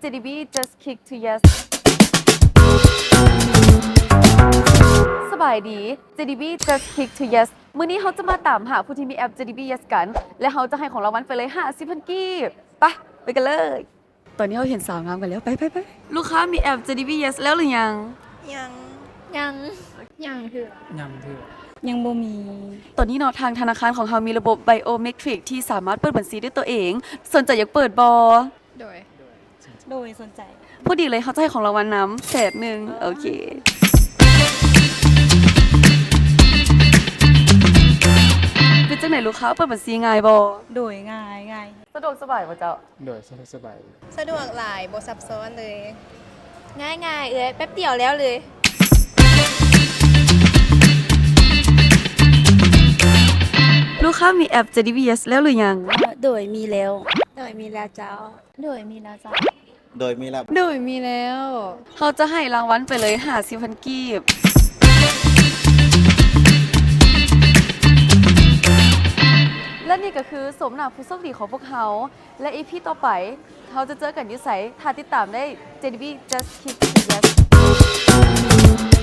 JDB Just Click to Yes. ສະບາຍດີ JDB Just Click to Yes ມື້ນີ້ເຮົາຈະມາຕາມຫາຜູ້ທີ່ມີແອັບ JDB Yes ກັນ ແລະ ເຮົາຈະໃຫ້ຂອງລາງວັນໄປເລີຍຫ້າສິບພັນກີບ. ໄປ ໄປກັນເລີຍ. ຕອນນີ້ເຮົາເຫັນສາວງາມກັນແລ້ວ. ໄປ ໄປ ໄປ. ລູກຄ້າມີແອັບ JDB Yes ແລ້ວຫຼືຍັງ? ຍັງ ຍັງ ຍັງເທື່ອ ຍັງເທື່ອ ຍັງບໍ່ມີ. ຕອນນີ້ເນາະ ທາງທະນາຄານຂອງເຮົາມີລະບົບ Biometric ທີ່ສາມາດເປີດບັນຊີດ້ວຍຕົວເອງ. ສົນໃຈຢາກເປີດບໍ່? ໂດຍ ໂດຍ ສົນໃຈ. ພໍດີເລີຍ ເຮົາຈະໃຫ້ຂອງລາງວັນນຳແສນໜຶ່ງ. ໂອເຄ. ເປັນຈັ່ງໃດລູກຄ້າ ເປີດບັນຊີງ່າຍບໍ່? ໂດຍ ງ່າຍ ງ່າຍ. ສະດວກສະບາຍບໍ່ເຈົ້າ? ໂດຍ ສະດວກສະບາຍ. ສະດວກຫຼາຍ ບໍ່ຊັບຊ້ອນເລີຍ. ງ່າຍໆ ເອື້ອຍ ແປັບດຽວແລ້ວເລີຍ. ລູກຄ້າມີແອັບ JDB Yes ແລ້ວຫຼືຍັງ? ໂດຍ ມີແລ້ວ. ໂດຍ ມີແລ້ວເຈົ້າ. ໂດຍ ມີແລ້ວເຈົ້າ. ໂດຍ ມີແລ້ວ. ໂດຍ ມີແລ້ວ. ເຮົາຈະໃຫ້ລາງວັນໄປເລີຍຫ້າສິບພັນກີບ. ແລະ ນີ້ກໍຄືໂສມໜ້າຜູ້ໂຊກດີຂອງພວກເຮົາ. ແລະ ອີພີຕໍ່ໄປ ເຮົາຈະເຈີກັນຢູ່ໃສ? ຖ້າຕິດຕາມໄດ້ JDB Just Click to Yes.